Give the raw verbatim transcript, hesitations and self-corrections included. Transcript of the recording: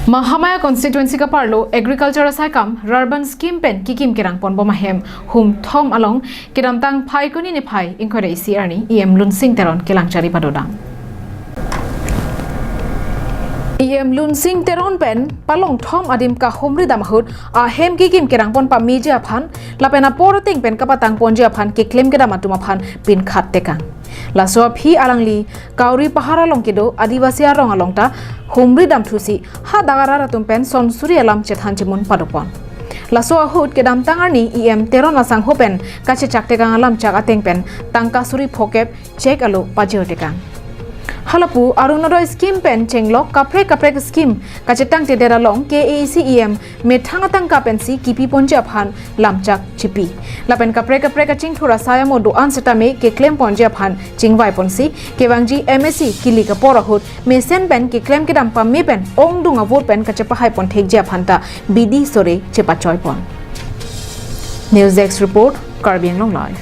Mahamaya constituency kaparlo agriculture asai kam rurban scheme pen kikim kerang ponbom ahem hum thom along kedamtang Phaikuni niphai ingkoi ra isi arni E M Lunsing Teron kelang chari padodam. E M Lunsing Teron pen palong thom adim kahumri dam ahut ahem kikim kerang pon pameji aphan lapen apor ateng pen kapatang ponji aphan keklem kedam atum aphan pinkhat tekang. Laso aphi alangli Kauri Pahar along kedo Adivasi arong along ta humri dam thusi hadak arat atum pen son suri alam chethan chemun padopon. Laso ahut kedamtang arni E M Teron asangho pen kachechak tekang alamchak ateng pen tangka suri phokep cheque alo pajir tekang. Halapu Orunodoi scheme pen chenglok kaprek kaprek scheme kachetangtedet along K A A C E M methang atangka pensi kipi ponji aphan lamchak chipi. Lapen kaprek kaprek achingthur asai amo do-an setame keklem ponji aphan chingvai ponsi kevangji M A C kilik apor ahut mesen pen keklem kedam pame pen ongdung avote pen kachepahai pon thekji aphan ta bidi sore chepachoi pon. News Desk Report, Karbi Anglong Live.